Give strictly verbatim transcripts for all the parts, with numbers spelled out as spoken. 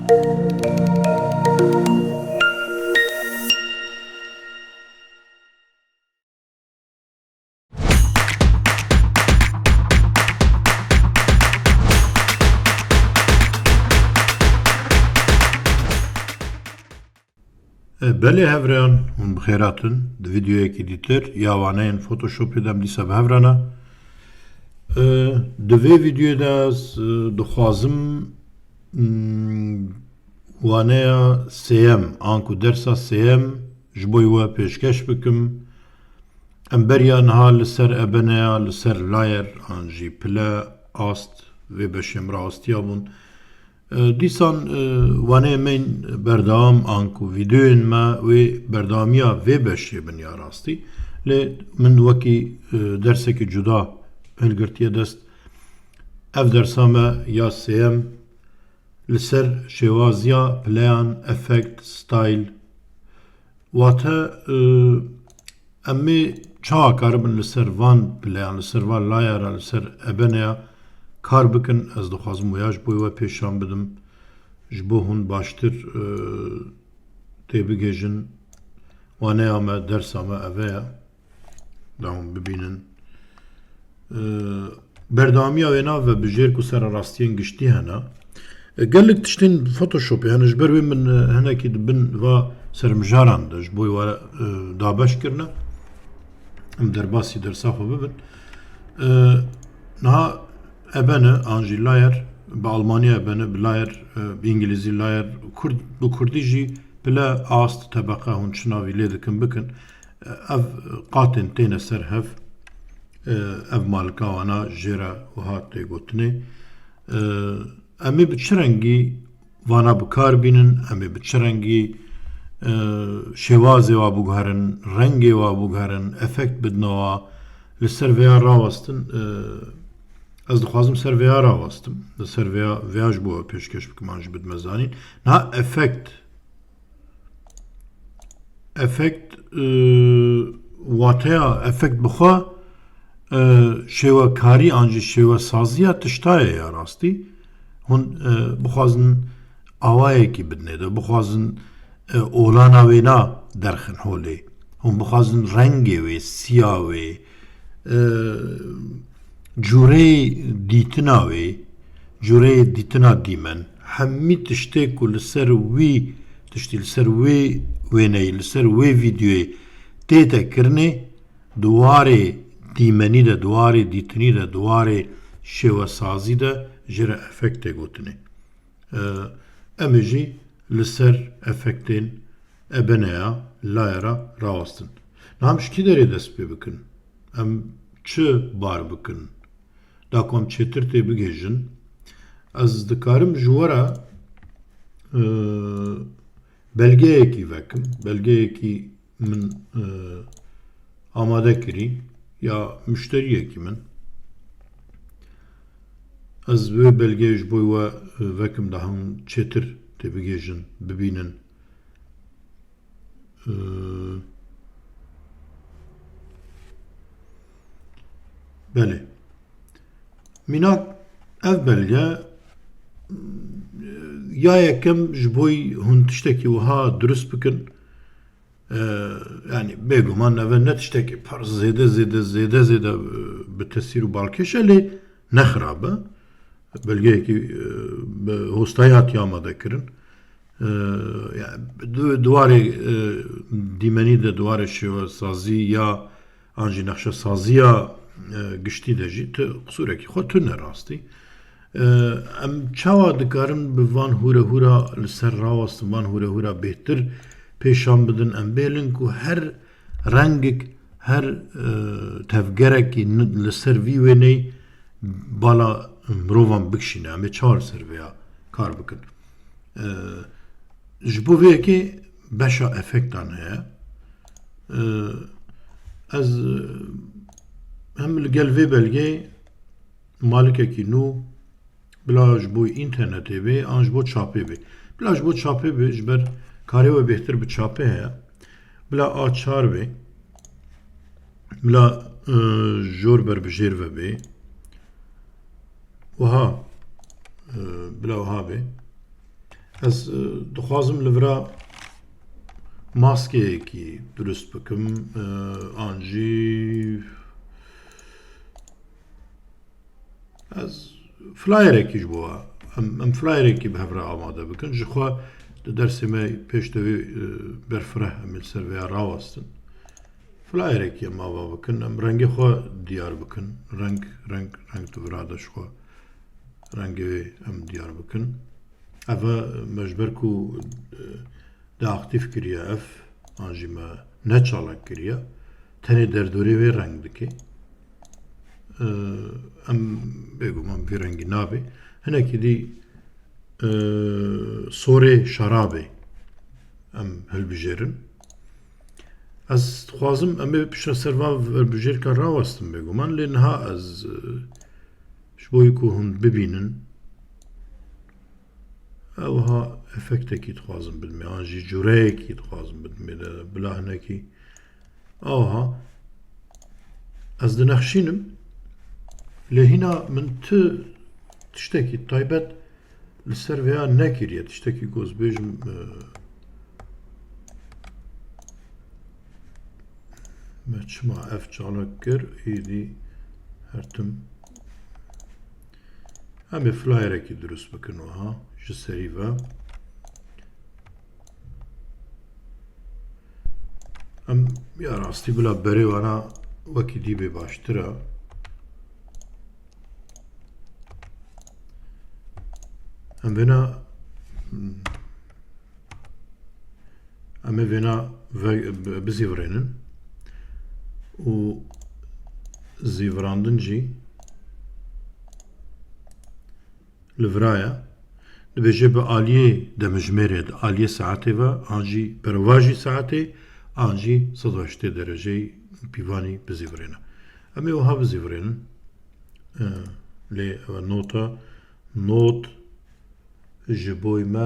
E, belê hevreyan, hûn bi xêr hatin. Di vîdeoyekî dîtir ya waneyên Photoshopê de em dîsa bi hev re ne. E, di vê vîdeoyê de ez, e, dixwazim, mm, waneya sêyem, anku dersa sêyem ji bo we pêşkeş bikim. Em beriya niha li ser ebeneya, li ser layer an jî pile, ast, vê beşê em rastiya bûn. E, dîsan, e, waneyê me yên berdewam anku vîdeoyên me wê berdewamiya vê beşê bin ya rastî. Lê min wekî, e, dersekî cuda hilgirtiye dest. Ev dersa me ya sêyem li ser şêwaziya pileyan, effect, style, Wate, e, em ê çawa karibin li ser van pileyan, li ser van layera, li ser ebeneya kar bikin? Ez dixwazim wêya ji bo we pêşan bidim. Ji bo hûn baştir, e, têbigihêjin. Waneya me, dersa me eve ye. Da hûn bibînin. E, berdewamiya wêna ve bijêr ku sererastiyên giştî hene. E, gelek tiştên Photoshopê hene, ji ber wê min, e, hinekî di bin va sermijaran de ji bo were, e, dabeş kirine. Em derbasî dersa xwe bibin. E, niha ebene, an jî layer, bi almanî ebene, bi layer, e, bi îngilîzî layer, kurd, bi kurdî jî pile, ast, tebeqe, hûn çi navî lê dikin bikin. Ev qatên têne ser hev, ev malika wana jê re wiha tê gotinê. Em ê bi çi rengî vana bi kar bînin, em ê bi çi rengî, şêwazê wa biguherin, rengê wa biguherin, efekt bidine wa, li ser vêya rawestin, ez dixwazim ser vêya rawestim. Li ser vêya, vêya ji bo we pêşkeş bikim an jî bidime zanîn. Niha efekt, Efekt, e, wateya efekt bi xwe, e, şêwekarî an jî şêwesaziya tişta ye ya rastî. Hûn, e, bixwazin awayekî bidinê de, bixwazin, e, olana wêna derxin holê. Hûn bixwazin rengê wê, siya wê, e, cûreyê dîtina wê, cûreyê dîtina dîmen, hemî tiştê ku li ser wî tiştî, li ser wê wêneyî, li ser wê vîdeoyê tête kirinê, di warê dîmenî de, di warê dîtinî de, di warê şêwesazî de jê re efekt tê gotinê. E, em ê jî li ser efektên ebeneya, layera rawestin. Niha em ji kî derê dest pê bikin? Em çi bar bikin? Da ku em çêtir tê bigihêjin, ez dikarim ji we re, e, belgeyekî vekim. Belgeyekî min, e, amade kirî ya muşteriyekî min. Ez wê belgeyê ji bo we, e, vekim, da hûn çêtir tê bigihêjin, bibînin. E, belê. Mînak, ev belge, e, ya yekem ji bo hûn tiştekî wiha dirust bikin. E, yanî bêguman ev ne tiştekî pir zêde, zêde, zêde, zêde, e, bi tesîr û balkêş e, lê ne xirab e. Belgeyekî, e, bi hostayî hatiye amade kirin. E, ya, di, di warê, e, dîmenî de, di warê şêwesazî ya an jî nexşesaziya, e, giştî de jî ti qisûrekî xwe tune rastî. E, em çawa dikarin bi van hûrehûra li ser rawestin, van hûrehûra bêhtir pêşan bidin? Em bêlin ku her rengik, her, e, tevgerekî ni-, li ser vî wêneyî bala mirovan bikişîne. Em ê çawa li ser vêya kar bikin? E, ji bo vê yekê beşa efektan heye. E, ez, e, hem li gel vê belgeyê malikekî nû, bila ji bo înternetê bê, an ji bo çapê bê. Bila ji bo çapê bê, ji ber karê we bêhtir bi çapê heye. Bila A çar bê. Bila, e, jor berbijêr ve bê. Wiha, e, bila wiha bê. Ez, e, dixwazim li vira maskeyekî durust bikim, e, an jî ez flayerekî ji bo we, em, em flayerekî bi hev re amade bikin. Ji xwe di dersê me pêş de wê, e, berfireh em ê li ser vêya rawestin. Flayerekî em ava bikin, em rengê xwe diyar bikin. Reng, reng, reng tu vira de ji xwe rengê wê em diyar bikin. Ev e, me ji ber ku, e, deaktîf kiriye ev, an jî me neçalak kiriye, tenê derdorê wê reng dike. E, em bêguman vî rengî nabe. Hinekî dî, e, sorê şerabê em hilbijêrin. Ez dixwazim em ê piştre ser van hilbijêrka rawestin bêguman, lê niha ez, e, ji bo ku hûn bibînin, ew ha efektekî dixwazim bidimê, an jî cûreyekî dixwazim bidimê de bila hinekî. Aha. Ez dinexşînim. Lê hîna min ti tiştekî taybet li ser vêya nekiriye. Tiştekî ku ez bêjim, e, me çima ev çalak kir, êdî her tim. Em ê flayerekî dirust bikin wiha ji serî ve. Em ya rastî bila berê wana wekî dî bê baştir e. Em vêna, em ê vêna ve, bi-, bizîvirênin û zîvirandin jî li vira ye. Dibêje bi aliyê demijmêrê, di aliyê saetê ve, an jî berovajî saetê, an jî sed û heştê dereceyî pîvanî bizîvirêne. Em ê wiha bizîvirênin. E, lê ev nota, not ji boy me,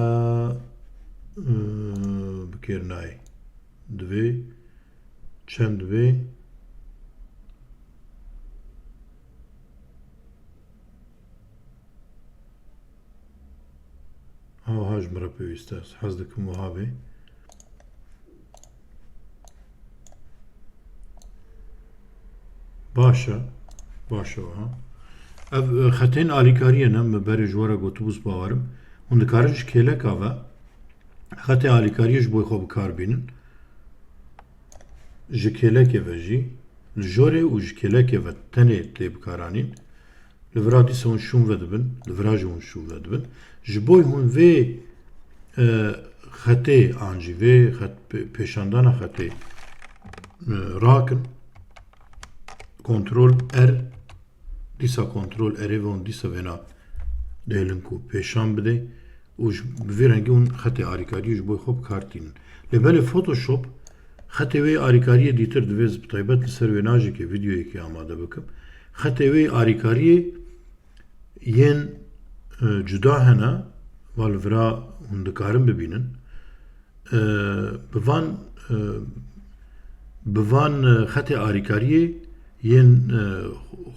e, bi kêr nayê. Divê çend bê? Ha, wiha ji min re pêwîst e. Ez hez dikim wiha bê. Baş e. Baş e wiha. Ev, e, xetên alîkariyê ne, me berê ji we re gotibû, ez bawerim. Hûn dikarin ji kêleka ve xetê alîkariyê ji bo xwe bi kar bînin. Ji kêlekê ve jî, li jorê û ji kêlekê ve tenê tê bikaranîn. Li vira dîsa hûn şûn vedibin, li vira jî hûn şûn vedibin. Ji bo hûn vê, e, xetê an jî vê xet, pê-, pêşandana xetê, e, rakin, kontrol R, dîsa kontrol R'ê ve hûn dîsa vêna dihêlin ku pêşan bidê û ji, bi vî rengî hûn xetê alîkariyê ji bo xwe bi kar tînin. Lê belê Photoshop xetê wê alîkariyê dîtir divê ez bi taybet li ser wê najikê vîdeoyekê amade bikim. Xetê wê alîkariyê yên, e, cuda hene, va li vira hûn dikarin bibînin. E, bi van, e, bi van, e, xetê alîkariyê yên, e,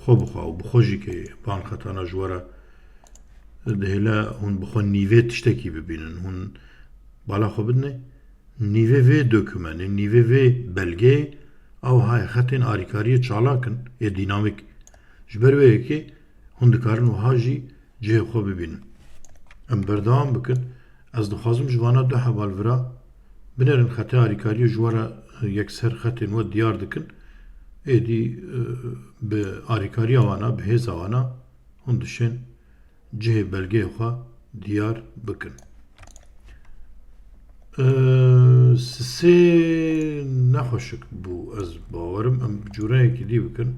xwe bi xwe û bi xwe jî ke van xetana ji we re dihêle hûn bi xwe nîvê tiştekî bibînin. Hûn bala xwe bidinê, nîvê vê dokumenê, nîvê vê belgeyê, ew ha ye xetên alîkariyê çalak in, ê dînamîk. Ji ber wê yekê hûn dikarin wiha jî cihê xwe bibînin. Em berdewam bikin. Ez dixwazim ji vana du heba li vira binêrin xetê alîkariyê ji we re, e, yekser xetên we diyar dikin. Êdî, e, bi alîkariya wana, bi hêza wana hûn dişên cihê belgeyê xwe diyar bikin. E, sisê nexweşik bû, ez bawerim. Em cûreyekî dî bikin.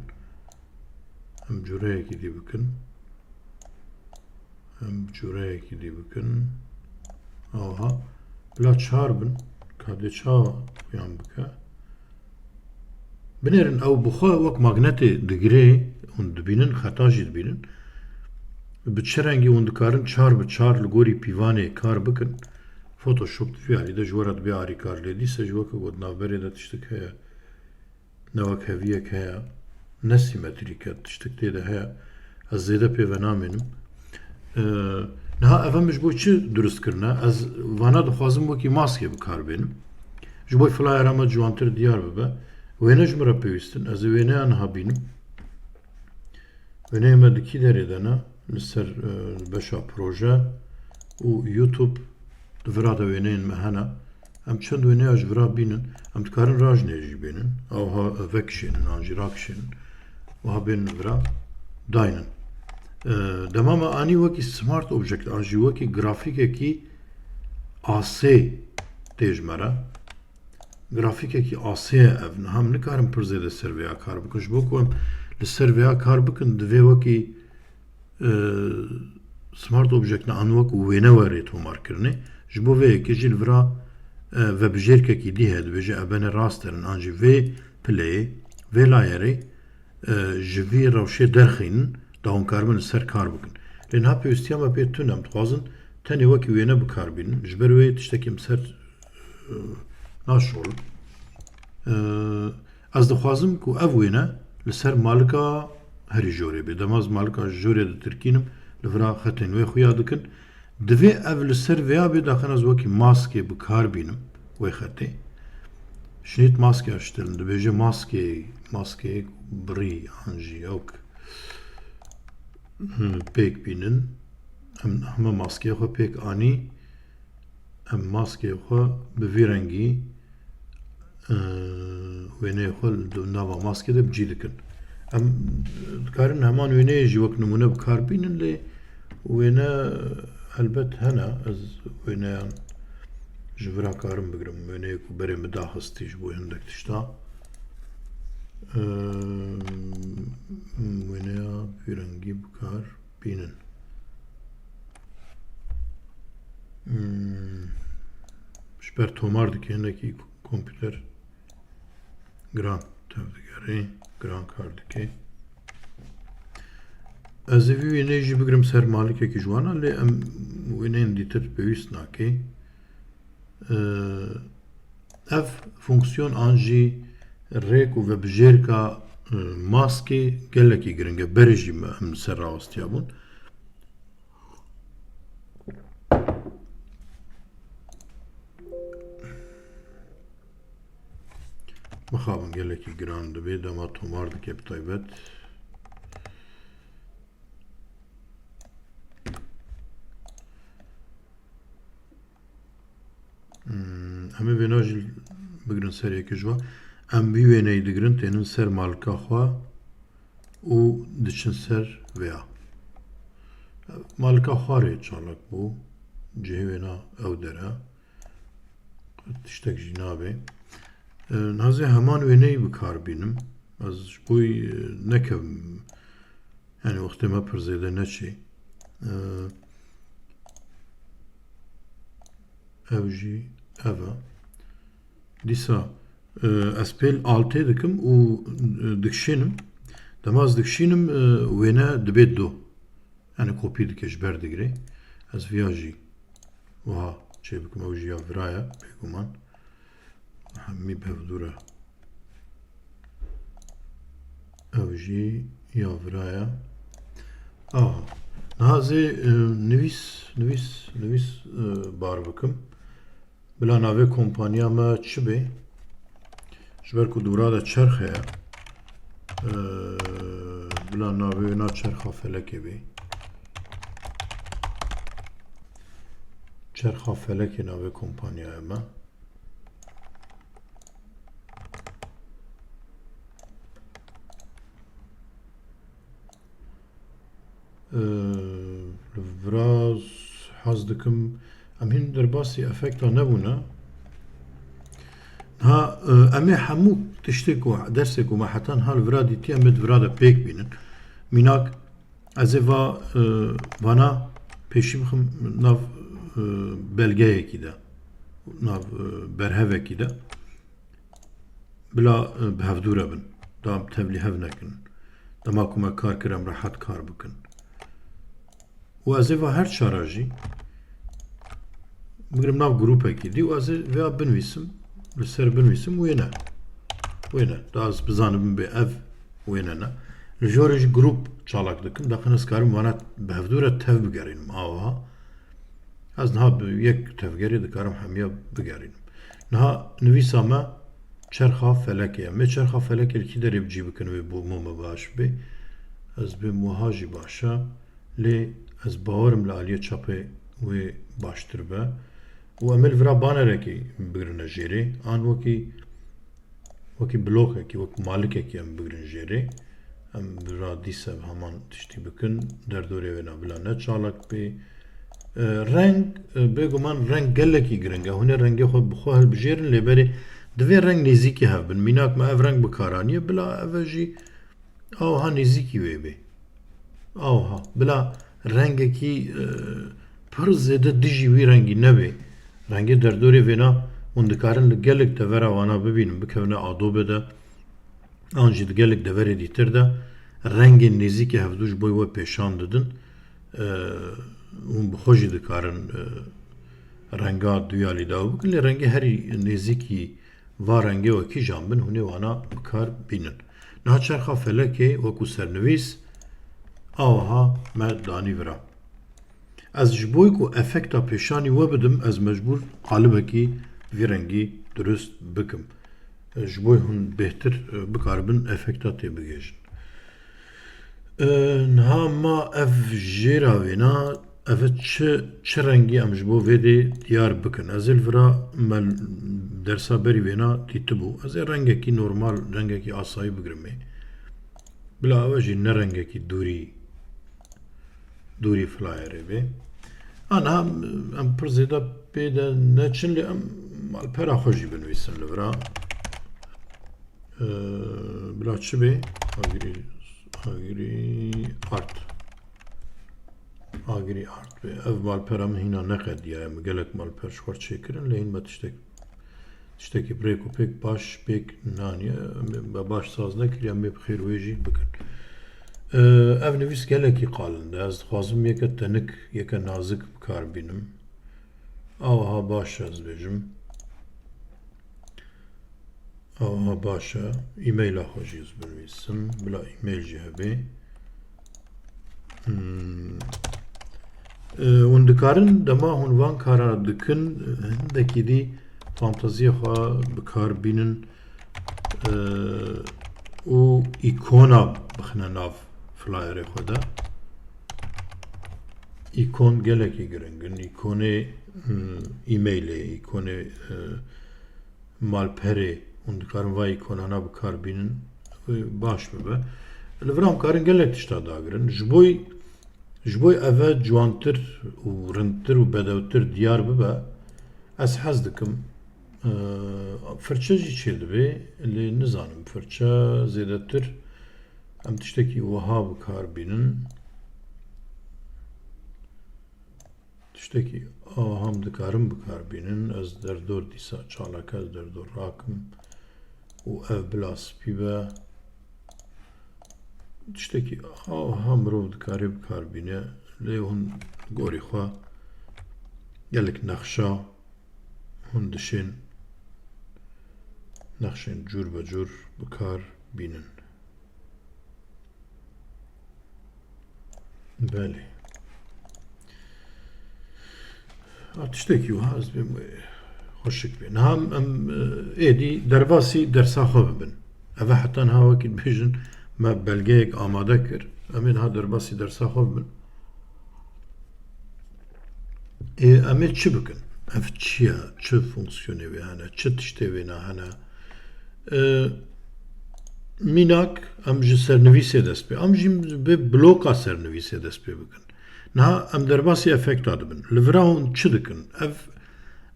Em cûreyekî dî bikin. Em bi cûreyekî dî bikin. Aha. Bila çar bin. Ka dê çawa xuyan bike? Binêrin, ew bi xwe wek magnetê digirê, hûn dibînin, xeta jî dibînin. Bi çi rengî hûn dikarin çar bi çar li gorî pîvanê kar bikin? Photoshop di vî alî de ji we re dibe arîkar, lê dîsa jî weke got navberê de tiştek heye. Ne wek heviyek heye, ne sîmetrîk e, tiştek tê de heye. Ez zêde pê ve namênim. Ee, Niha ev em ji bo çi durust kirine? Ez vana dixwazim wekî maskê bi kar bênim. Ji bo flyera me ciwantir diyar bibe. Wêne ji min re pêwîst in. Ez ê wêneya niha bînim. Wêneyê me di kî derê de ne? Li ser, e, beşa proje û YouTube di vira de wêneyên me hene. Em çend wêneya ji vira bînin, em dikarin rajinê jî bênin. Ew ha vekişênin, an jî rakişênin. Wiha bên li vira daynin. E, dema me anî wekî smart object, an jî wekî grafîkekî asê tê ji me re. Grafîkekî asê ye ev. Niha em nikarin pir zêde ser vêya kar bikin. Ji bo ku em li ser vêya kar bikin, divê wekî, e, smart object ne an wekî wêne were tomarkirinê. Ji bo vê yekê jî li vira, e, vebijêrkekî dî heye, dibêje ebene raster in an jî vê pileyê, vê layerê, e, ji vî rewşê derxînin, da hûn karibin li ser kar bikin. Lê niha pêwîstiya me pê tune, em dixwazin tenê wekî wêne bi kar bînin. Ji ber wê tiştekî em ser, e, naşolin. E, ez dixwazim ku ev wêne li ser malika herî jorê bê. Dema ez malika jorê ditirkînim, li vira xetên wê xuya dikin. Divê ev li ser vêya bê, daxin ez wekî maskê bi kar bînim wê xetê. Şinît maske erstellen, dibêje maskê, maskê birî an jî ewk, hmm, pêk bînin. Em heme maskeyê xwe pêk anî. Em maskeyê xwe bi vî rengî, e, wêneyê xwe li nava maskê de bi cî dikin. Em dikarin heman wêneyê jî wek nimûne bi kar bînin, lê wêne helbet hene. Ez wêneyan ji vira karim bigirim. Wêneyê ku berê min daxistî ji bo hindek tişta. E, wêneya bi vî rengî bi kar bînin. Hmm. Ji ber tomar dike, hinekî kompûter giran tevdigerê, giran kar dike. Ez ê vî wêneyê jî bigirim ser malikekî ji wan a, lê em wêneyên dîtir pêwîst nake. Ee, ev fonksiyon an jî rêk û vebijêrka, e, maskê gelekî giring e. Berê jî me em li ser rawestiya bûn. Mixabin gelekî giran dibe, dema tomar dike bi taybet. Hmm, em ê vêna jî bigirin ser yekê ji we. Em vî wêneyê digirin, tênin ser malika xwe û diçin ser vêya. Malika xwe rê çalak bû. Cihê wêna ew der e. Tiştek jî nabe. E, niha ez ê heman wêneyî bi kar bînim. Ez ji bo, e, nekevim. Yani wextê me pir zêde neçê. Ee, ev jî ev e. Dîsa, e, ez pêl altê dikim û, e, dikişînim. Dema ez dikişînim, e, wêne dibê du. Yani kopî dike, ji ber digire. Ez viya jî wiha çê bikim, ew jî ya vira ye, bêguman. Hemî bi hev dû re. Ew jî ya vira ye. Aha. Niha ez ê, e, nivîs, nivîs, nivîs, e, bar bikim. Bila navê kompaniya me çi bê? Ji ber ku dûra de çerx heye, e, bila navê wê na çerxa felekê bê. Çerxa felekê navê kompanyaya me. Ee, li vira hez dikim, em hîn derbasî efekta nebûne. Ha, e, em ê hemû tiştê ku, dersê ku me heta niha li vira dîtiye, em ê di vira de pêk bînin. Mînak, ez ê va, e, vana pêşî bixim nav, e, belgeyekî de, nav, e, berhevekî de. Bila, e, bi hevdû re bin. Da em tevlî hev nekin. Dema ku me kar kir, em rehet kar bikin. Û ez ê va her çara jî bigirim nav grûpekî dî û ez ê vêya binivîsim, li ser binivîsim wêne. Wêne. Da ez bizanibim bê ev wêne ne. Li jorê jî grûp çalak dikim. Daxin ez karim vana bi hevdû re tev bigerînim. Awa. Ez niha bi yek tevgerê dikarim hemiya bigerînim. Niha nivîsa me çerxa felekê ye. Em ê çerxa felekê li kî derê bi cî bikin wê bo mome baş bê? Ez bêm wiha jî baş e. Lê ez bawerim li aliyê çapê wê baştir be. Û em ê li vira banerekî bigirine jêrê. An wekî wekî blokekî, wek malikekî em bigrin jêrê. Em bi ra dîse bi heman tiştî bikin. Derdorê wê na bila ne çalak bê. E, reng, e, bêguman reng gelekî giring e. Hûn ê rengê xwe bi xwe hilbijêrin, lê berê divê reng nêzîkî hev bin. Mînak me ev reng bi kar aniye, bila ev e jî awha nêzîkî wê bê. Awha. Bila rengekî, e, pir zêde dijî wî rengî nebê. Rengê derdorê vêna hûn dikarin li gelek devera wana bibînin, bikevine Adobe de, an jî di gelek deverê dîtir de rengên nêzîkê hevdû ji bo wê pêşan didin. E, hûn bi xwe jî dikarin, e, renga duya lîdaw bikin, lê rengê herî nêzîkî va rengê wekî jan bin, hûn ê wana bi kar bînin. Niha çerxa felekê wekû sernivîs awha me danî vira. Ez ji bo ku efekta pêşanî we bidim, ez mecbûr qalibekî vî rengî dirust bikim. Ji bo hûn bêhtir, e, bikaribin efekta tê bigihêjin. E, niha ma ev jêra wêna, ev çi, çi rengî em ji bo vê dê diyar bikin? Ez ê li vira me dersa berî wêna dîtibû. Ez ê rengekî normal, rengekî asayî bigrimê. Bila ew jî ne rengekî dûrî, dûrî flyerê bê. Ana em, em pir zêde pê de neçin, lê em malpera xwe jî binivîsin li vira. Ee, bila çi bê? Agri, Agri Art. Agri Art bê. Ev malpera min hîna neqediyaye. Min gelek malper ji xwe çêkirin, lê hîn me tiştek, tiştekî bi rêk û pêk baş pêk naniye. Em ê me baş saz nekiriye, em ê bi xêr wê jî bikin. Ee, ev nivîs gelekî qalin e. Ez dixwazim yeke tenik, yeke nazik bi kar bînim. Awiha baş e, ez bêjim. Awiha baş e. E-maila xwe jî ez binivîsim. Bila e-mail jî hebe. Hmm. E, hûn dikarin dema hûn van kara dikin, hindekî dî fantaziya xwe bi kar bînin, e, û îkona bixine nav flyerê xwe de. Îkon gelekî giring in. Îkonê, hmm, e-mailê, îkonê, e, malperê, hûn dikarin vay îkonana bi kar bînin, wê baş bibe. Li vir em karin gelek tişta dagirin. Ji bo, ji bo eve ciwantir û rindtir û bedewtir diyar bibe, ez hez dikim, e, firçe jî çêdibe, lê nizanim firçe zêdetir em tiştekî wiha bi kar bînin. Tiştekî awiha em dikarin bi kar bînin. Ez derdor dîsa çalak e, ez derdor rakim û ev bila spî be. Tiştekî awiha mirov dikare bi kar bîne. Lê hûn gorî xwe gelek nexşa hûn dişên nexşên cûr be cûr bi kar bînin. Belê. A tiştekî wiha ez bêm, e, xweşik bê. Niha em, em, e, êdî derbasî dersa xwe bibin. Eve heta niha wekî dibêjin me belgeyek amade kir. Em ê niha derbasî dersa xwe bibin. Ê, em ê çi bikin? Ev çi ye? Çi fonksiyonê wê hene? Çi tiştê wê ne hene? Ê, mînak em ji sernivîsê dest pê. Em jî bi bloka sernivîsê dest pê bikin. Niha em derbasî efekta dibin. Li vira hûn çi dikin? Ev,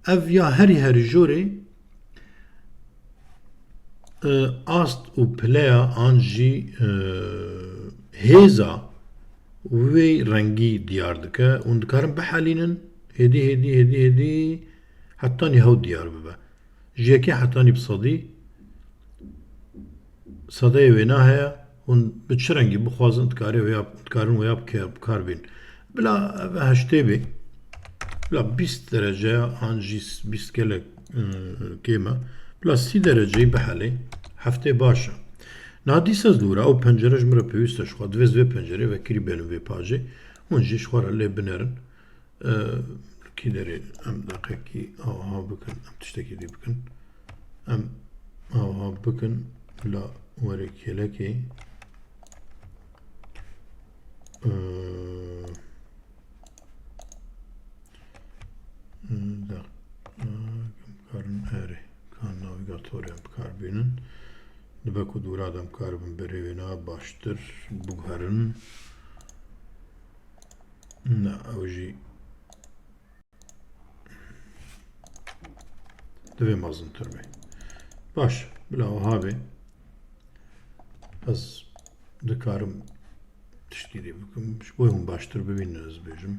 ev ya herî herî jorê e, ast û pileya an jî, e, hêza wê rengî diyar dike. Hûn dikarin bihelînin, hêdî, hêdî, hêdî, hêdî, hetanî hew diyar bibe. Ji yekê hetanî bi sedî, sedeyê wêna heye, hûn bi çi rengî bixwazin, dikarê wê ya, dikarin wê ya bike-, bi kar bîn. Bila ev heştê bê. Bila bîst dereceya an jî bîst gelek, e, kêm e. Bila sî dereceyî bihelê, heftê baş e. Niha dîsa ez li wira ew pencere ji min re pêwîst e, ji xwe divê ez vê pencerê vekirî bênim vê pajê. Hûn jî ji xwe re lê binerin. E, li Kî derê em deqekî awiha bikin, em tiştekî dî bikin. Em awiha bikin, bila were kêlekê. Ee, deq-, ee, em karin erê, ka navigatorê em bikar bînin. Dibe ku dûra de em karibin berê wêna baştir biguherin. Na, ew jî divê mezintir be. Baş, bila wiha be. Ez dikarim tiştî dî bikim. Ji bo hûn baştir bibînin ez bêjim.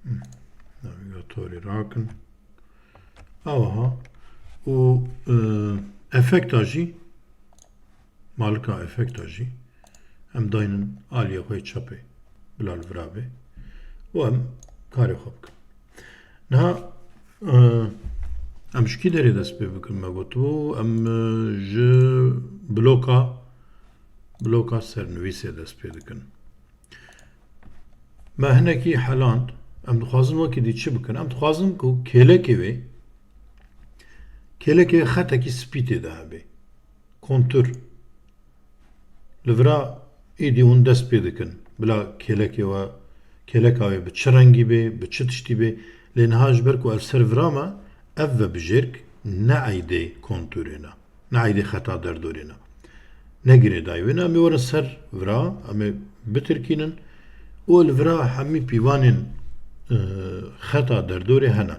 Hmm. Navigatorê rakin. Awiha. Û, e, efekta jî, malika efekta jî em daynin aliyê xwe yê çepê bila li vira bê. Û em karê xwe bikin. Niha, e, em ji kî derê dest pê bikin? Me gotibû, em, e, ji bloka, bloka sernivîsê dest pê dikin. Me hinekî heland, em dixwazin wekî dî çi bikin? Em dixwazin ku kêlekê wê, kêlekê wê xetekî spî tê de hebe. Kontûr. Li vira êdî hûn dest pê dikin. Bila kêlekê we, kêleka wê bi çi rengî bê, bi çi tiştî bê. Lê niha ji ber ku ev ser vira me, ev vebijêrk ne eydê kontûrê ne. Ne eydê xeta derdorê ne. Ne girêdayî wê ne. Em ê werin ser vira, em ê bitirkînin û li vira hemî pîvanên, e, xeta derdorê hene.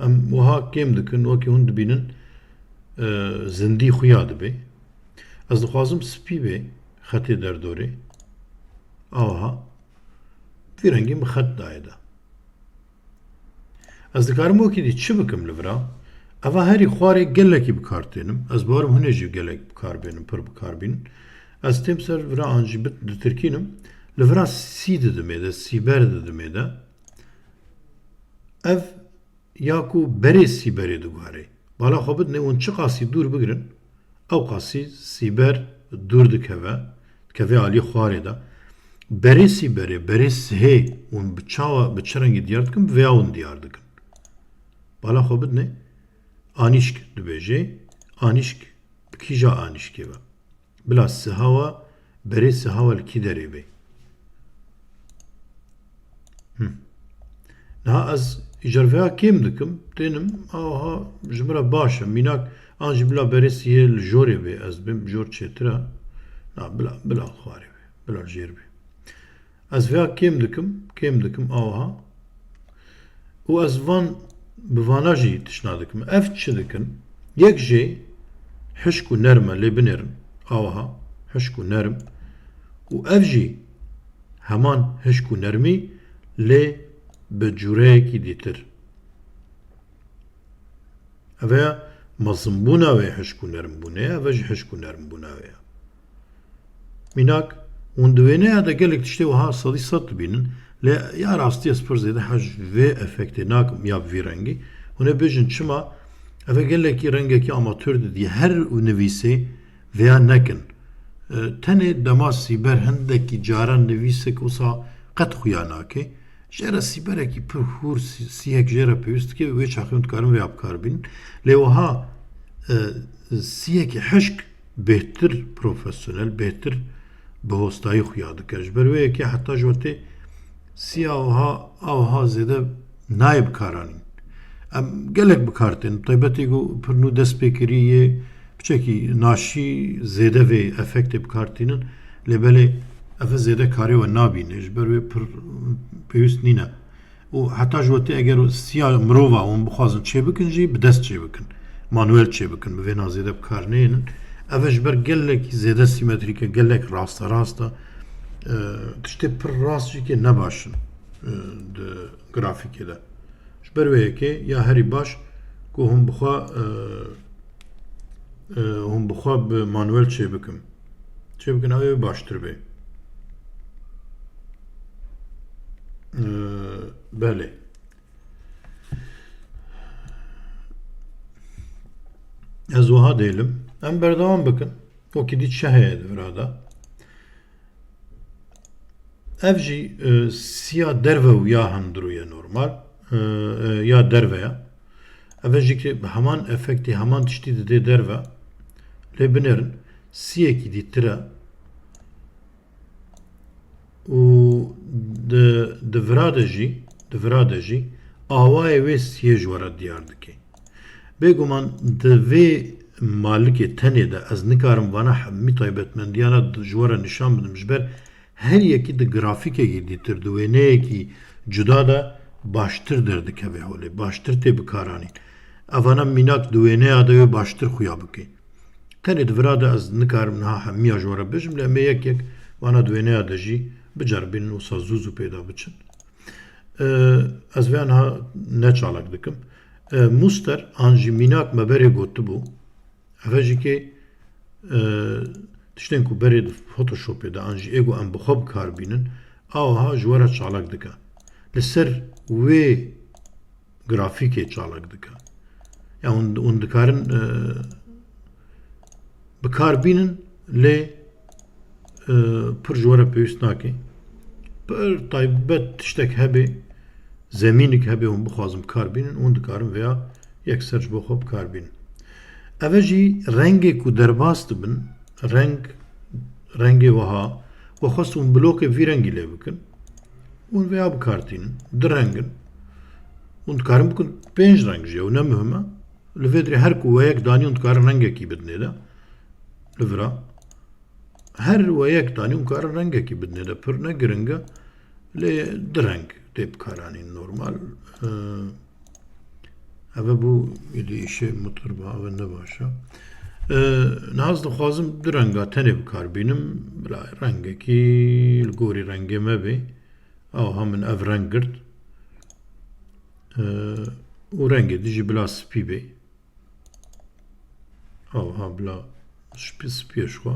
Em wiha kêm dikin, wekî hûn dibînin, e, zindî xuya dibe. Ez dixwazim spî be xetê derdorê. Awiha. Vî rengî min xet dayê de. Ez dikarim wekî dî çi bikim li vira? Eva herî xwarê gelekî bi kar tênim. Ez bawerim hûn ê jî gelek bi kar bênin, pir bi kar bînin. Ez têm ser vira an jî bit-, ditirkînim. Li vira sî didimê de, sîber didimê de. Ev ya ku berê sîberê diguherê. Bala xwe bidinê hûn çiqasî dûr bigirin, ew qasî sîber dûr dikeve, dikeve alî xwarê de. Berê sîberê, berê sihê hûn bi çawa, bi çi rengî diyar dikin, bi vêya hûn diyar dikin. Bala xwe bidinê, anîşk dibêjê, anîşk bi kîja anîşkê ve. Bila siha we, berê siha we li kî derê bê. Hı. Niha ez îcar vêya kêm dikim, tênim, awiha ji min re baş e. Mînak, an jî bila berê sihê li jorê bê, ez bêm jor çêtir e. Na, bila, bila xwarê bê, bila jêr bê. Ez vêya kêm dikim, kêm dikim awiha. Û ez van, bi vana jî tişna dikim. Ev çi dikin? Yek jê hişk û nerm e, lê binêrin. Awiha, hişk û nerm. Û ev jî heman hişk û nermî, lê bi cûreyekî dîtir. Ev ya mezinbûna wê hişk û nermbûnê ye, ev jî hişk û nermbûna wê ye. Mînak, hûn di wêneya de gelek tiştê wiha sedî sed dibînin, lê ya rastî ez pir zêde hez ji vê efektê nakim ya bi vî rengî. Hûn ê bêjin çima? Ev e gelekî rengekî amatör didî. Her nivîsê vêya nekin. E, tenê dema sîber hindekî caran nivîsek wisa qet xuya nake. Jê re sîberekî pir hûr, sî-, siyek jê re pêwîst dike, wê çaxê hûn dikarin vêya bi kar bînin. Lê wiha, e, siyekî hişk bêhtir profesyonel, bêhtir bi hostayî xuya dike. Ji ber wê yekê heta ji wextê siya wiha, a wiha zêde nayê bikaranîn. Em gelek bi kar tên. Taybetî ku pir nû dest pê kirî yê piçekî naşî zêde vê efektê bi kar tînin. Lê belê ev zêde karê we nabîne. Ji ber wê pir pêwîst nîne. Û heta ji wextê eger siya mirova hûn bixwazin çêbikin jî, bi dest çêbikin. Manuel çêbikin, bi vêna zêde bi kar neynin. Ev e ji ber gelekî zêde sîmetrîk e, gelek rasterast e. E, tiştê pir rast jî kê ne baş in, e, di grafîkê de. Ji ber wê yekê ya herî baş ku hûn bi xwe, e, e, hûn bi xwe bi manuel çêbikin. Çêbikin, ew ê baştir bê. E, belê. Ez wiha dêlim. Em berdewam bikin. Wekî dî çi heye di vira de? Ev jî e, siya derve û ya hundirû ye normal. E, e, ya derve ye. Ev jî ki heman efektê, heman tiştî didê derve. Lê binêrin, siyekî dîtir e. Û di, di vira de jî, di vira de jî awayê wê siyê ji we re diyar dike. Bêguman di vê malikê tenê de ez nikarim vana hemî taybetmendiyana di, ji we re nîşan bidim, ji ber her yekî di grafîkekî dîtir, di wêneyekî cuda de baştir derdikeve holê, baştir tê bikaranîn. Evana mînak di wêneya de wê baştir xuya bike. Tenê di vira de ez nikarim niha hemiya ji we re bijim, lê em ê yek yek vana di wêneya de jî biceribînin, wisa zû zû pê de biçin. E, ez vê niha ne çalak dikim. E, Muster an jî mînak me berê gotibû, eve jî kê, e, tiştên ku berê di Photoshopê de an jî ê ku em bi xwe bi kar bînin, a wiha ji we re çalak dike. Li ser wê grafîkê çalak dike. Ya hûn, hûn dikarin, e, bi kar bînin, lê, e, pir ji we re pêwîst nake. Pir taybet tiştek hebe, zemînik hebe hûn bixwazin bi kar bînin, hûn dikarin vêya yekser ji bo xwe bi kar bînin. Eve jî rengê ku derbas dibin, reng, rengê wiha, we xwest hûn blokê vî rengî lê bikin. Hûn vêya bi kar tînin. Du reng in. Hûn dikarin bikin pênc reng jî, ew ne muhim e. Li vê dirê her ku we yek danî hûn dikarin rengekî bidinê de. Li vira. Her we yek danî hûn dikarin rengekî bidinê de. Pir ne giring e. Lê du reng tê bikaranîn normal. Ee, Eve bû êdî îşê mutir ba, eve ne baş e. Ee, niha ez dixwazim du renga tenê bikar bînim. Bila rengekî li gorî rengê me bê. Aha min ev reng girt. Ee, û rengê din jî bila spî bê. Aha bila spî, spî ye ji xwe.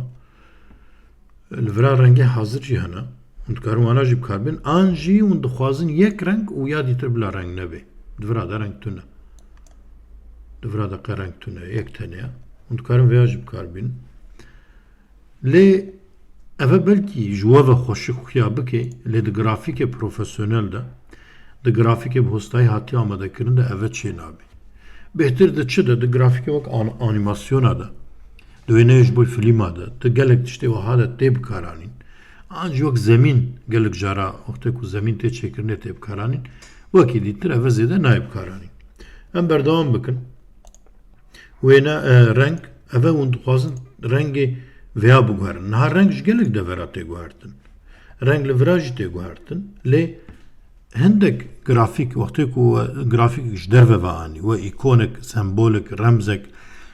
Li vira rengê hazir jî hene. Hûn dikarin wana jî bikar bin. An jî hûn dixwazin yek reng û ya dîtir bila reng nebe. Di vira de reng tune. Di vira de qe reng tune. Yek tenê ye. Hûn dikarin vêya jî bikar bînin. Lê eve belkî ji we ve xweşik xuya bike, lê di grafîkê profesyonel de, di grafîkê bi hostayî hatiye amadekirin de eve çê nabe. Bêhtir di çi de, di grafîkê wek an-, anîmasyona de, di wêneyê ji bo fîlma de, di gelek tiştê wiha de tê bikaranîn. An jî wek zemîn gelek cara wextê ku zemîn tê çêkirinê tê bikaranîn, wekî dîtir eve zêde nayê bikaranîn. Em berdewam bikin. Wêne, e, reng, eve hûn dixwazin rengê vêya biguherin. Niha reng ji gelek devera tê guhertin. Reng li vira jî tê guhertin. Lê hindek grafîk, wextê ku we grafîkek ji derve ve anî, we îkonek, sembolek, remzek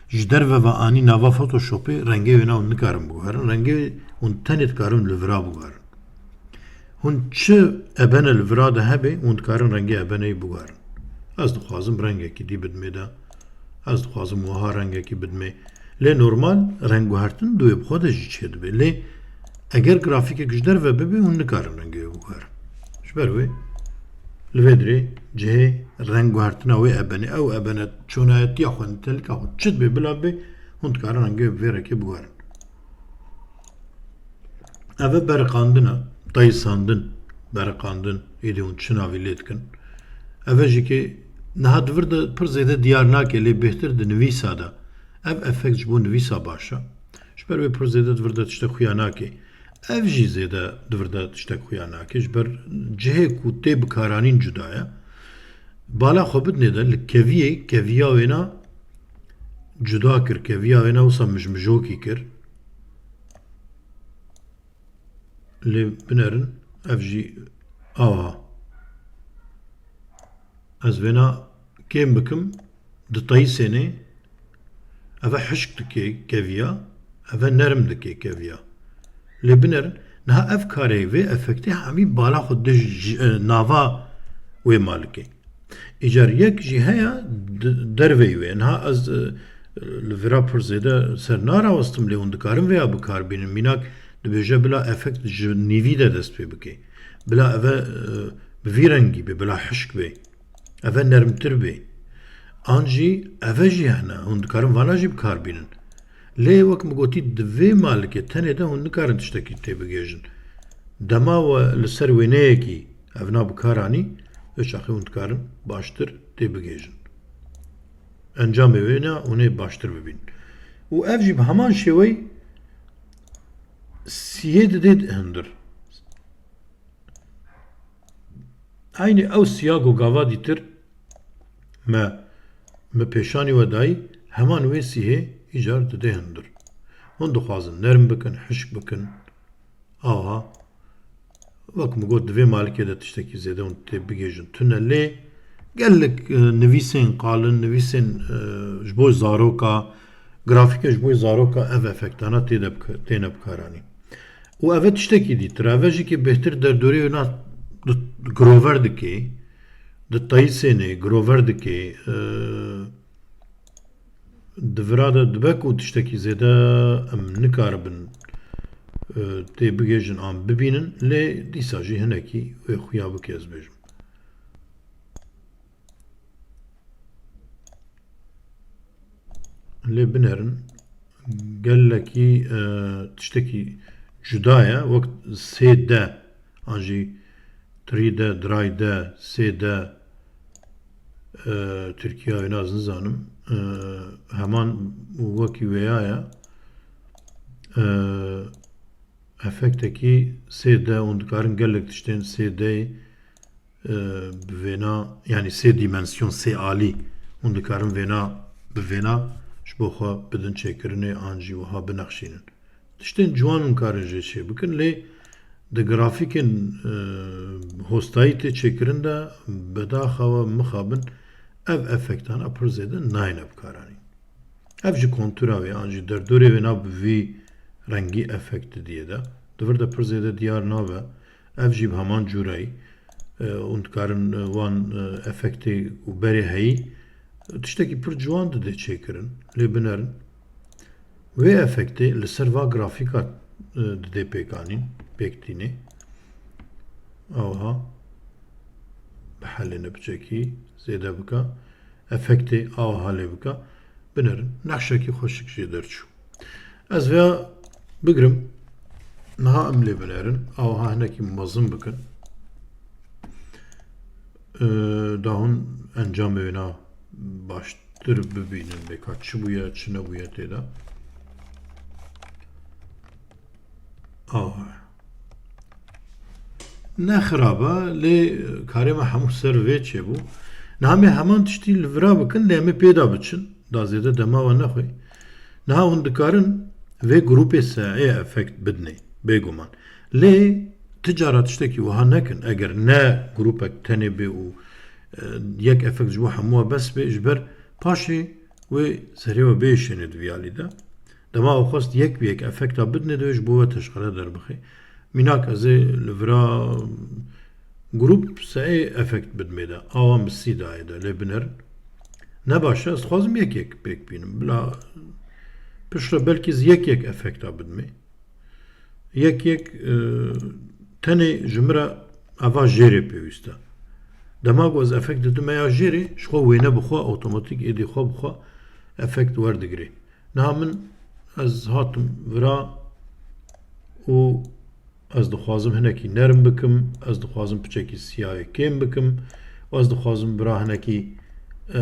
ji derve ve anî nava Photoshopê, rengê wêna hûn nikarin biguherin. Rengê hûn tenê dikarin li vira biguherin. Hûn çi ebene li vira de hebe, hûn dikarin rengê ebeneyê biguherin. Ez dixwazim rengekî dî bidimê de. Ez dixwazim wiha rengekî bidimê. Lê normal reng guhertin di wê bi xwe de jî çêdibe. Lê eger grafîkek ji derve bibe, hûn nikarin rengê wê biguherin. Ji ber wê li vê dirê cihê reng guhertina wê ebene, ew ebene çonayetiya xwe, nîtelika xwe çi dibe bila bibe, hûn dikarin rengê wê bi vê rengê biguherin. Eve beriqandin e, teyisandin, beriqandin, êdî hûn çi navî lê dikin. Eve jî ki niha di vir de pir zêde diyar nake, lê bêhtir di nivîsa de. Ev efekt ji bo nivîsa baş e. Ji ber wê pir zêde di vir de tiştek xuya nake. Ev jî zêde di vir de tiştek xuya nake. Ji ber cihê ku tê bikaranîn cuda ye. Bala xwe bidinê de li keviyê, keviya wêna cuda kir, keviya wêna wisa mijmijokî kir. Lê binerin, ev jî awa. Ez vêna kêm bikim, diteyisênê, eve hişk dike keviya, eve nerm dike keviya. Lê binerin, niha ev karê vê efektê hemî bala xwe dij, e, nava wê malikê. Îcar yek jî heye di-, derveyî wê. Niha ez, e, li vira pir zêde ser narawestim, lê hûn dikarin vêya bikar bînin. Mînak dibêje bila efekt ji nîvî de dest pê bike. Bila eve, e, bi vî rengî be, bila hişk be. Eve nermtir be. An jî eve jî hene. Hûn dikarin vana jî bikar bînin. Lê wek min gotî, di vê malikê tenê de hûn nikarin tiştekî tê bigihêjin. Dema we li ser wêneyekî evna bi kar anî, wê çaxê hûn dikarin baştir tê bigihêjin. Encamê wêna hûn ê baştir bibînin. Û ev jî bi heman şêweyî siyê didê hundir. Eynî ew siya ku gava dîtir me, me pêşanî we dayî, heman wê siyê îcar didê hundir. Hûn dixwazin nerm bikin, hişk bikin, awa. Wek min got, di vê malikê de tiştekî zêde hûn tê bigihêjin tune, lê gelek, e, nivîsên qalin, nivîsên, e, ji bo zaroka, grafîke ji bo zaroka ev efektana tê de bik-, têne bikaranîn. Û ev e tiştekî dîtir. Ev e jî kê bêhtir derdorê wêna di-, girover dike, diteyîsêne, girover dike, e, di vira de dibe ku tiştekî zêde em nikaribin, e, tê bigihêjin an bibînin, lê dîsa jî hinekî wê xuya bike, ez bêjim. Lê binerin, gelekî, e, tiştekî cuda ye, wek sê D, an jî three D, dry D, sê D, e, Tirkiya wê naz nizanim, e, heman wekî wêya ye. E, efektekî sê D, hûn dikarin gelek tiştên sê D e, bi vêna, yanî sê dîmensiyon, sê alî, hûn dikarin vêna, bi vêna ji bo xwe bidin çêkirinê an jî wiha binexşînin. Tiştên ciwan hûn karin jê çê bikin, lê di grafîkên, e, hostayî tê çêkirin de bedaxa we mixabin ev efektana pir zêde nayêne bikaranîn. Ev jî kontûra wê an jî derdorê wêna bi vî rengî efekt didiyê de. Di vir de pir zêde diyar nabe. Ev jî bi heman cûreyî, e, hûn dikarin, e, wan, e, efektê û berê heyî, e, tiştekî pir ciwan didê çêkirin. Lê binerin. Wê efektê li ser va grafîka, e, didê pêkanîn, pêk tînê. Awiha bihelêne piçekî zêde bika. Efektê awiha lê bika. Binerin. Nexşekî xweşik jê derçû. Ez vêya bigrim. Niha em lê binerin. Awiha hinekî mezin bikin. Ee, da hûn encamê wêna baştir bibînin. Bêka çi bûye, çi nebûye tê de. Awiha. Ne xirab e, lê karê me hemû ser vê çêbû. Niha em ê heman tiştî li vira bikin, lê em ê pê de biçin. Da zêde dema we nexwe. Niha hûn dikarin vê grûpê S E efekt bidinê, bêguman. Lê ti cara tiştekî wiha nekin, eger ne grûpek tenê bê û, e, yek efekt ji bo hemû we bes bê, ji ber paşê wê serê we bêşêne di vî alî de. Dema we xwest yek bi yek efekta bidinê, divê ji bo we teşqele derbixe. Mînak ez ê li vira grûp S E efekt bidimê de, awa misî dayê de, lê binerin. Ne baş e, ez dixwazim yek yek pêk bînim. Bila piştre belkî ez yek yek efekta bidimê. Yek yek, e, tenê ji min re eva jêrê pêwîst e. Dema ku ez efekt didime ya jêrê, ji xwe wêne bi xwe, otomatîk êdî xwe bi xwe efekt werdigirê. Niha min, ez hatim vira û ez dixwazim hinekî nerm bikim, ez dixwazim piçekî siyayê kêm bikim û ez dixwazim vira hinekî, e,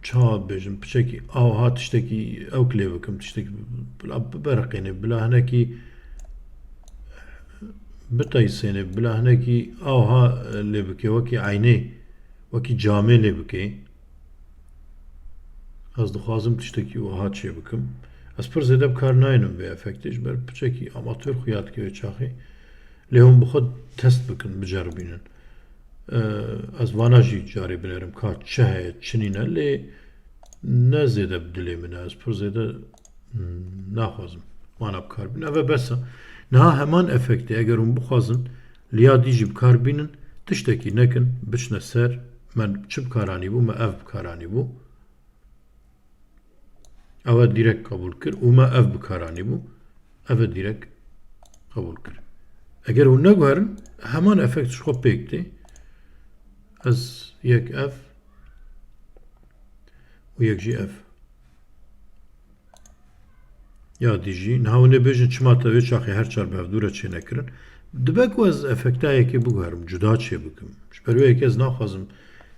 çawa bêjim, piçekî awiha tiştekî ewk lê bikim, tiştekî bila biberiqîne, bila hinekî biteysêne, bila hinekî awiha lê bike, wekî eynê, wekî camê lê bike. Ez dixwazim tiştekî wiha çê bikim. Ez pir zêde bi kar nayênim vê efektê, ji ber piçekî amatör xuya dike wê çaxê. Lê hûn bi xwe test bikin, biceribînin. Ee, ez vana jî carê binerim ka çi heye, çi nîne, lê ne zêde bi dilê min e. Ez pir zêde, hmm, naxwazim vana bi kar bînim. Ev e bes e. Niha heman efektê eger hûn bixwazin li ya dî jî bi kar bînin, tiştekî nekin, biçine ser, me çi bi kar anîbû, me ev bi kar anîbû. Ew e dîrek qebûl kir û me ev bi kar anîbû. Ev e dîrek qebûl kir. Eger hûn neguherin, heman efekt ji xwe pêk tê. Ez yek ev û yek jî ev. Ya dijî, niha hûn ê bêjin çima te wê çaxê her çar bi hevdû re çênekirin. Dibe ku ez efekta yekê biguherim, cuda çêbikim. Ji ber wê yekê ez naxwazim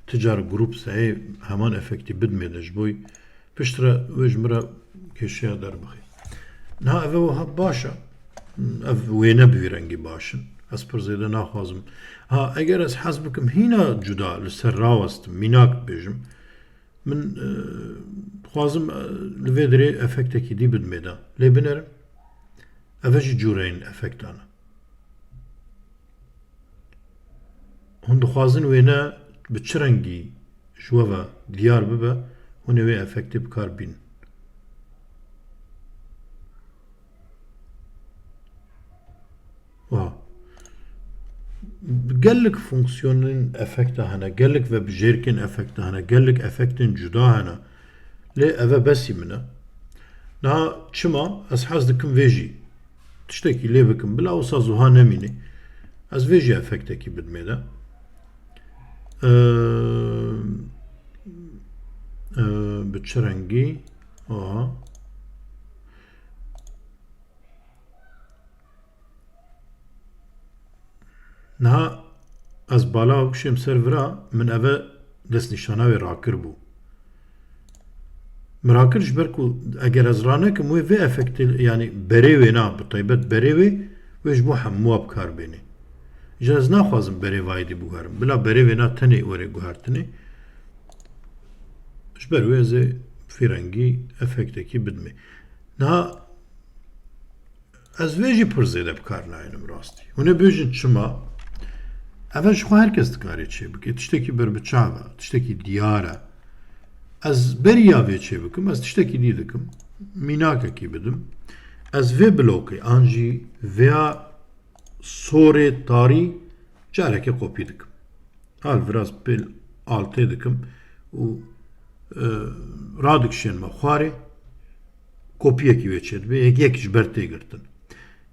ti car grûp seyê heman efektî bidimê de ji bo piştre wê ji min re kêşeya derbixe. Niha ev e wiha baş e. Ev wêne bi vî rengî baş in. Ez pir zêde naxwazim. Ha, eger ez hez bikim hîna cuda li ser rawestim, mînak bibêjim, min, e, dixwazim, e, li vê derê efektekî dî bidimê de. Lê binerin, ev e jî cûreyên efektan e. Hûn dixwazin wêne bi çi rengî ji we ve diyar bibe, hûn ê wê efektê bi kar bînin. Wa. Gelek fonksiyonên efekta hene, gelek vebijêrkên efekta hene, gelek efektên cuda hene. Lê ev e besî min e. Niha çima ez hez dikim vê jî tiştekî lê bikim, bila wisa zuha nemîne. Ez vê jî efektekî bidimê de. Ee, ee, bi çi rengî? Aha. Niha ez bala bikişêm ser vira, min eve destnîşana wê rakir bû. Min rakir ji ber ku eger ez ranekim, wê vê efektê, yanî berê wê na, bi taybet berê wê, wê ji bo hemû wa bi kar bênê. Ji ez naxwazim berê vayê dî biguherim. Bila berê wê na tenê were guhertinê. Ji ber wê ez ê vî rengî efektekî bidimê. Niha Ez vê jî pir zêde bi kar nayênim rastî. Hûn ê bêjin çima? Ev e ji xwe her kes dikare çêbike. Tiştekî berbiçav e, tiştekî diyar e. Ez beriya vê çêbikim, ez tiştekî dî dikim. Mînakekî bidim. Ez vê blokê an jî vêya sorê tarî careke kopî dikim. Ha li viraz pêl altê dikim û, e, radikişênme xwarê, kopiyekî wê çêdibe, yek, yek ji ber tê girtin.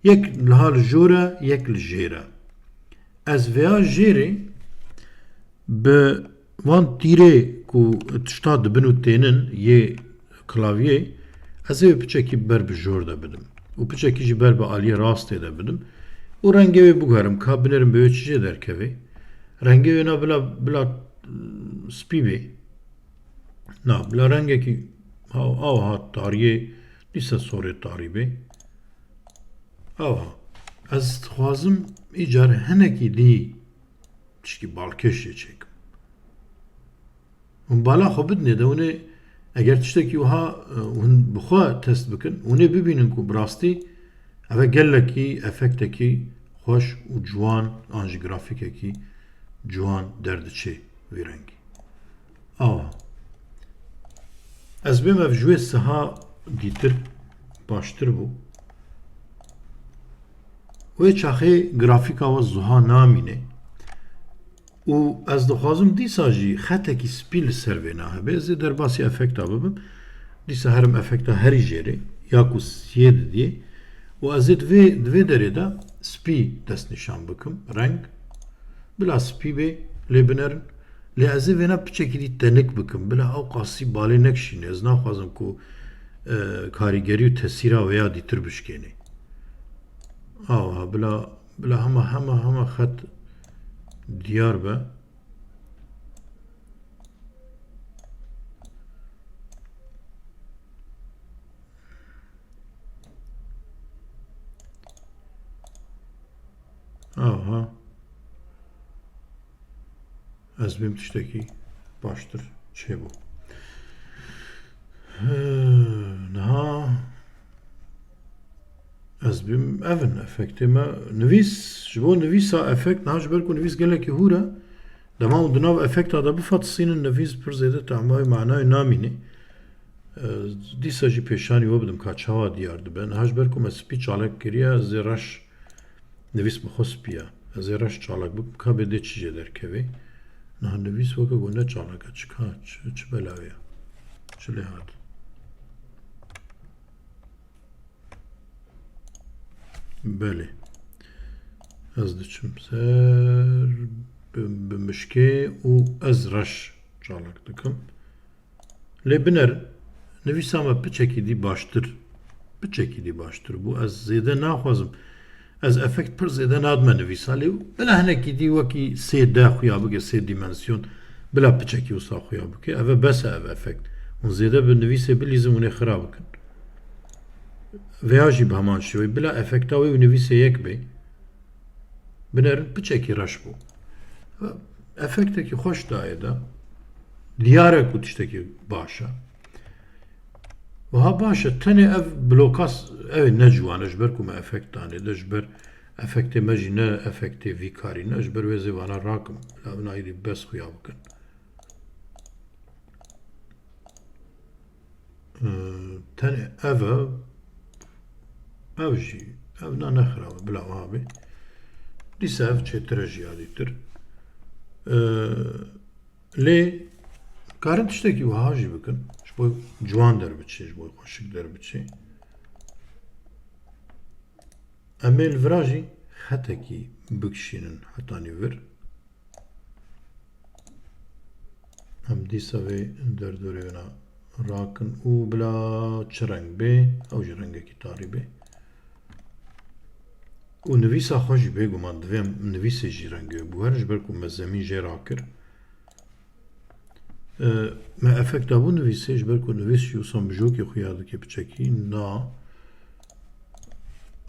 Yek li ha li jor e, yek li jêr e. Ez vêya jêrê bi van tîrê ku tişta dibin û tênin yê klavyê, ez ê wê piçekî ber bi jor de bidim. Û piçekî jî ber bi aliyê rastê de bidim. Û rengê wê biguherim, ka binerim bi wê çi jê derkevê. Rengê wê na bila, bila, mm, spî bê. Na, bila rengekî ha-, aw ha tariyê, dîsa sorê tarî bê. Aw ha. Ez dixwazim îcar hinekî dî tişkî balkêş jê çêkim. Hûn bala xwe bidinê de, hûn ê eger tiştekî wiha, e, hûn bi xwe test bikin, hûn ê bibînin ku bi rastî ev e gelekî efektekî xweş û ciwan an jî grafîkekî ciwan derdiçê vî rengî. Awa. Ez bêm ev ji wê siha dîtir baştir bû. Wê çaxê grafîka we zuha namîne. Û ez dixwazim dîsa jî xetekî spî li ser vêna hebe. Ez ê derbasî efekta bibim. Dîsa herim efekta herî jêrê, ya ku siyê didiyê. Û ez ê di vê, di vê derê de spî destnîşan bikim, reng. Bila spî bê, lê binerin. Lê ez ê vêna piçekî dî tenik bikim. Bila ew qasî balê nekişîne. Ez naxwazim ku, e, karîgerî û tesîra wê ya dîtir bişkênê. Awa, bila, bila hema, hema, hema xet diyar be. Aha. Ez bêm tiştekî baştir çêbû. Niha ez bêm ev in efektê me. Nivîs, ji bo nivîsa efekt, niha ji ber ku nivîs gelekî hûr e, dema hûn di nav efekta de bifatisînin, nivîs pir zêde tema wê manayê namîne. E, dîsa jî pêşanî we bidim ka çawa diyar dibe. Niha ji ber ku me spî çalak kiriye, ez ê reş, nivîs bi xwe spî ye. Ez ê reş çalak bikim, ka bê dê çi jê derkevê. Niha nivîs weke ku ne çalak e, çi ka, çi, çi bela wê ye? Çi lê hat? Belê. Ez diçim ser bi, bi mişkê û ez reş çalak dikim. Lê binerin, nivîsa me piçekî dî baştir piçekî dî baştir bû. Ez zêde naxwazim. Ez efekt pir zêde nadime nivîsa, lê bila hinekî dî wekî sê D xuya bike, sê dîmensiyon, bila piçekî wisa xuya bike. Ev e, bes e ev efekt. Hûn zêde bi nivîsê bilîzin, hûn ê xira bikin. Vêya jî bi heman şêweyî, bila efekta wê û nivîsê yek bê. Binêrin piçekî reş bû. Efektekî xweş dayê de. Diyar e ku tiştekî baş e. Wiha baş e, tenê ev bloka s-, ew ê ne ciwan e, ji ber ku me efekt danê de, ji ber efektê me jî ne efektê vî karî ne, ji ber wê ez ê vana rakim. Bila vina êdî bes xuya bikin. Ee, tenê ev e, ev jî, ev na ne xirab e, bila wiha bê. Dîsa ev çêtir e ji yadîtir. Ee, lê karin tiştekî wiha jî bikin. Ji bo ciwan derbiçê, ji bo xweşik derbiçê. Em ê li vira jî xetekî bikişînin hetanî vir. Em dîsa vê derdorê wêna rakin û bila çi reng bê, ew jî rengekî tarî bê. Û nivîsa xwe jî bêguman divê em nivîsê jî rengê wê biguherin, ji ber ku me zemîn jê rakir. E, me efekta bû nivîsê, ji ber ku nivîs jî wisa mijokê xuya dike piçekî, na.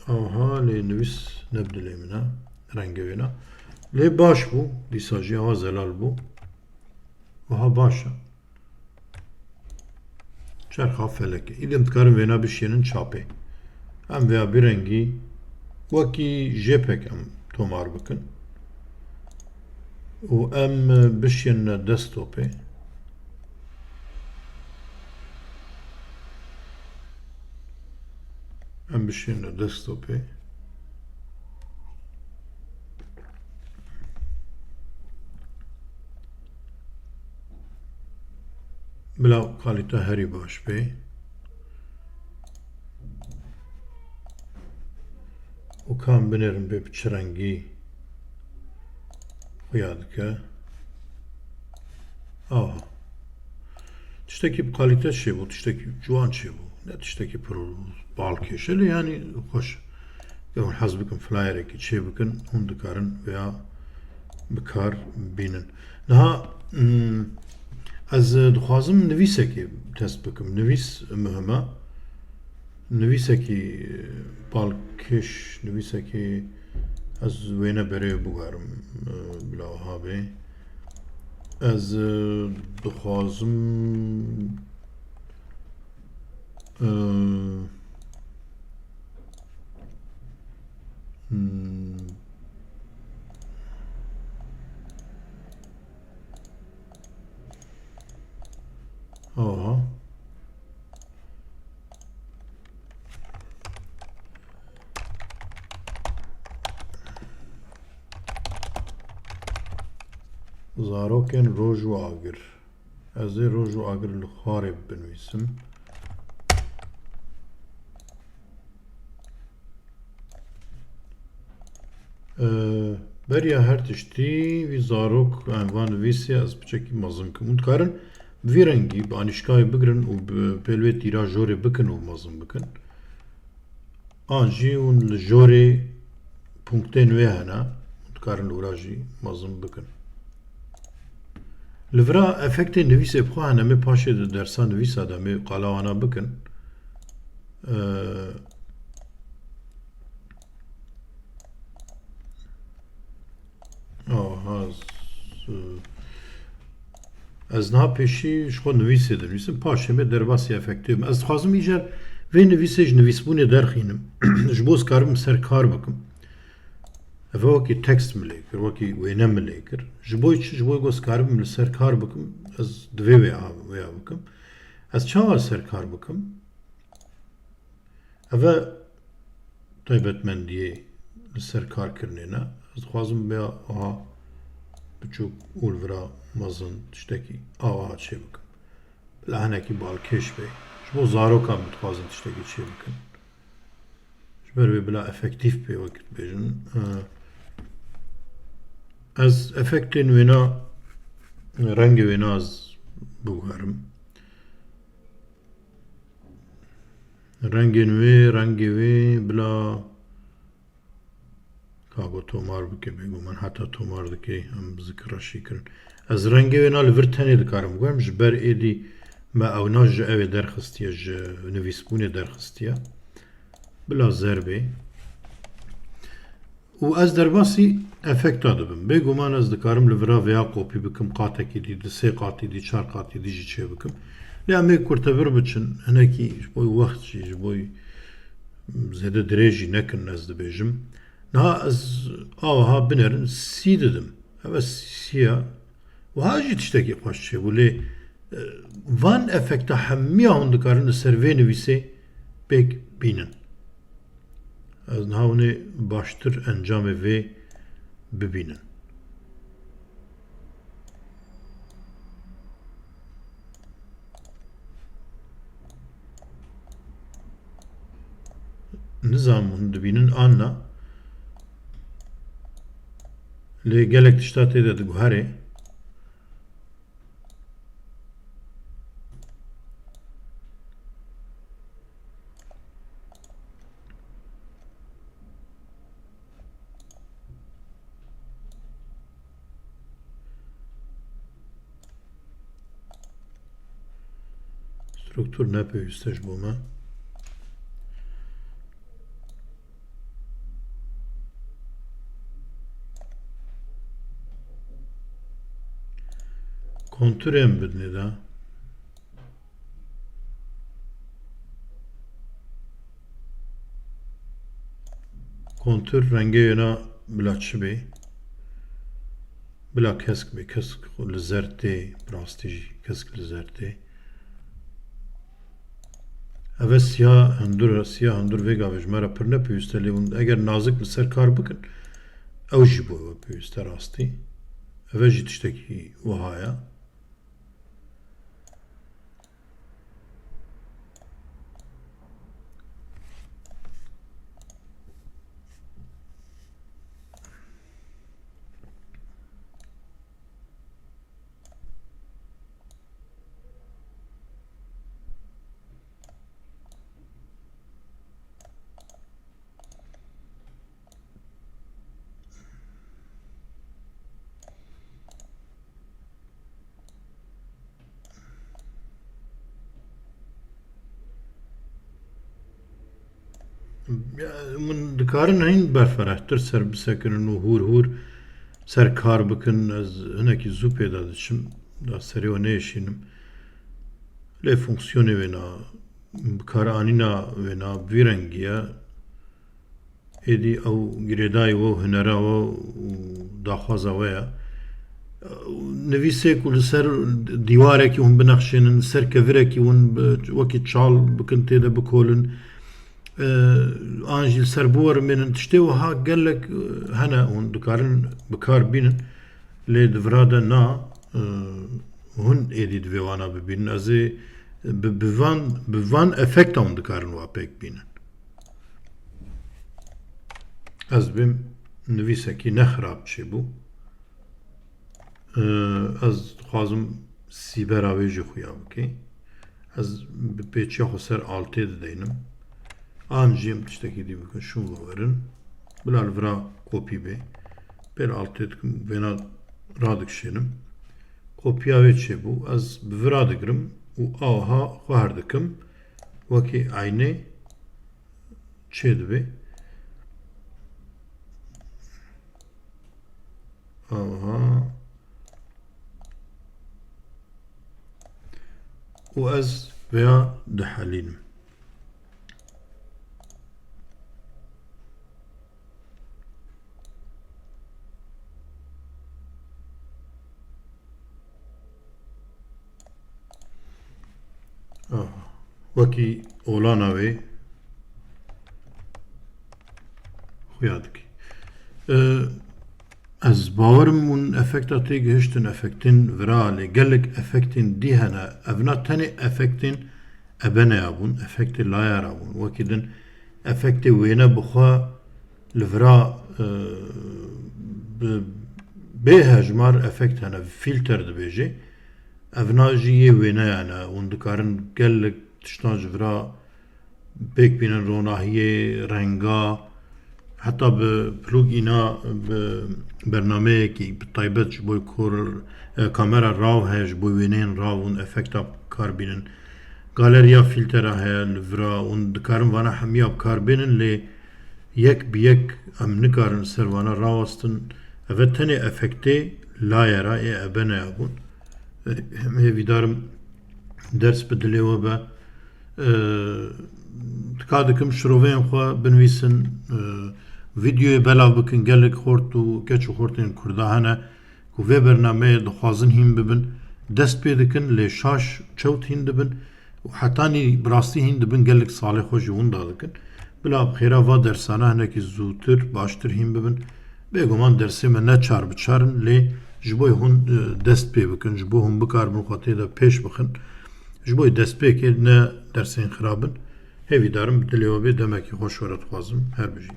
Aha, lê nivîs ne bi dilê min e, rengê wê ne. Lê baş bû, dîsa jî aha zelal bû. Aha baş e. Çerxa felekê. Îdî em dikarin vêna bişînin çapê. Em vêya bi rengî wekî JPEG em tomar bikin. Û em bişînin desktopê. Em bişînin desktopê. Bila kalîte herî baş bê. Û ka em binêrin bê bi çi rengî xuya dike. Aha. Tiştekî bi kalîte çêbû, tiştekî ciwan çêbû. Ne tiştekî pir balkêş e, lê yanî xweş. Ew hûn hez bikin flayerekî çê bikin, hûn dikarin vêya bi kar bînin. Niha, mm, ez dixwazim nivîsekê test bikim. Nivîs muhim e. Nivîsekî balkêş, nivîsekî ez wêne berê biguherim, e, bila wiha bê. Ez, e, dixwazim, e, hmm, aha. Zarokên roj û agir. Ez ê roj û agir li xwarê binivîsim. Ee, beriya her tiştî, wî zarok, yani van nivîsê ez piçekî mezin kim. Hûn dikarin bi vî rengî, bi anîşkayê bigirin û bi pêl wê tîra jorê bikin û mezin bikin. An jî hûn li jorê punktên wê hene, hûn dikarin li wira jî mezin bikin. Li vira efektê nivîsê bi xwe hene, em ê paşê di dersa nivîsa de em ê qala wana bikin. Ee, aha, z-, ez niha pêşî ji xwe nivîsê dinivîsim, paşê me derbasî efektê me. Ez dixwazim îcar vê nivîsê ji nivîsbûnê derxînim. Ji bo ez karibim ser kar bikim. Ev wekî tekst min lê kir, wekî wêne min lê kir. Ji bo çi? Ji bo ku ez karibim li ser kar bikim, ez divê wê a-, wêya bikim. Ez çawa ser kar bikim? Ev e taybetmendiyê li ser kar kirinê ne. Ez dixwazim bêya aha biçûk û li vira mezin tiştekî awa çê bikim. Bila hinekî balkêş be. Ji bo zarokan dixwazin tiştekî çê bikin. Ji ber wê bila efektîf be, wek dibêjin. Ee, ez efektên wêna, rengê wêna ez biguherim. Rengên wê, rengê wê bila ka ku tomar bike, bêguman heta tomar dike, em bi zikir re şî kirin. Ez rengê wê na li vir tenê dikarim biguhem, ji ber êdî me ewna ji ew ê derxistiye, ji nivîsbûnê derxistiye. Bila zer bê. Û ez derbasî efekta dibim. Bêguman ez dikarim li vira vêya kopî bikim, qatekî dî, di sê qatî dî, çar qatî dî jî çê bikim. Lê em ê kurtevir biçin, hinekî ji bo wext jî, ji bo zêde dirêj jî nekin, ez dibêjim. Niha ez awiha binerin sî didim. Ev e sî ya. Wiha jî tiştekî xweş çêbû, lê, e, van efekta hemiya hûn dikarin li ser vê nivîsê pêk bînin. Ez niha hûn ê baştir encamê vê bibînin. Nizam hûn dibînin an na. Lê gelek tişta tê de diguherê. Struktur ne pêwîst e ji bo me. Kontûrên bidinê de. Kontûr rengê wêna bila çi bê? Bila kesk bê. Kesk li zer tê, bi rastî jî kesk li zer tê. Ev e siya hundur, siya hundur vê gavê ji me re pir ne pêwîst e, lê hûn eger nazik li ser kar bikin, ew jî bo we pêwîst e rastî. Ev e jî tiştekî wiha ye. Ya, hûn dikarin hîn berferehtir ser bisekinin û hûr hûr ser kar bikin. Ez hinekî zû pê de diçim, da serê we nêşînim. Lê fonksiyonê wêna, bikaranîna wêna bi vî rengî ye. Êdî ew girêdayî we û hunera we û daxwaza we ye. Nivîsê ku li ser dîwarekî hûn binexşênin, li ser kevirekî hûn bi, wekî çal bikin, tê de bikolin, e, an jî li ser biwerimênin, tiştê wiha gelek, e, hene hûn dikarin bi kar bînin. Lê di vira de na, e, hûn êdî divê wana bibînin. Ez ê bi, bi van, bi van efekta hûn dikarin wa pêk bînin. Ez bêm nivîsekî ne xirab çêbû. E, ez dixwazim sîbera wê jî xuya bikê. Ez bi pêçiya xwe ser altê dideynim. An jî em tiştekî dî bikin, şûn vewerin. Bila li vira kopî bê. Pêl altê dikim, vêna radikişênim. Kopiya wê çêbû. Ez bi vira digirim û awiha xwehr dikim. Wekî eynê çêdibe. Awiha. Û ez vêya dihelînim. Aha. Wekî olana wê xuya dikî. Ee, ez bawerim hûn efekta tê gihiştin, efektên vira, lê gelek efektên dî hene. Evna tenê efektên ebeneya bûn, efektê layera bûn. Wekî din efektê wêne bi xwe li vira, e, bi bê hejmar efekt hene, fîlter dibêjê. Evna jî yê wêneyan e. Hûn dikarin gelek tiştan ji vira Pêk bînin ronahiyê, renga, heta bi plugîna, bi bernameyekî bi taybet ji bo kor, e, kamera raw heye, ji bo wêneyên raw hûn efekta kar bînin. Galeriya fîltera heye li vira, hûn dikarin vana hemiya bi kar bênin, lê yek bi yek em nikarin ser vana rawestin. Eve tenê efektê layera ê ebeneya bûn. E, hêvîdarim ders bi dilê we be. E, tika dikim şiroveyên xwe binivîsin, e, vîdeoyê belav bikin, gelek xort û keç û xortên Kurda hene ku vê bernameyê dixwazin hîn bibin, dest pê dikin, lê şaş çewt hîn dibin û hetanî bi rastî hîn dibin, gelek salê xwe ji winda dikin. Bila bi xêra va dersana hinekî zûtir, baştir hîn bibin. Bêguman dersê me ne çar bi çar in, lê ji bo hûn, e, dest pê bikin, ji bo hûn bikaribin xwe tê de pêş bixin. Ji bo destpêkê ne dersên xirab in. Hêvîdarim bi dilê we bê, demekî xweş were dixwazim. Her bijî.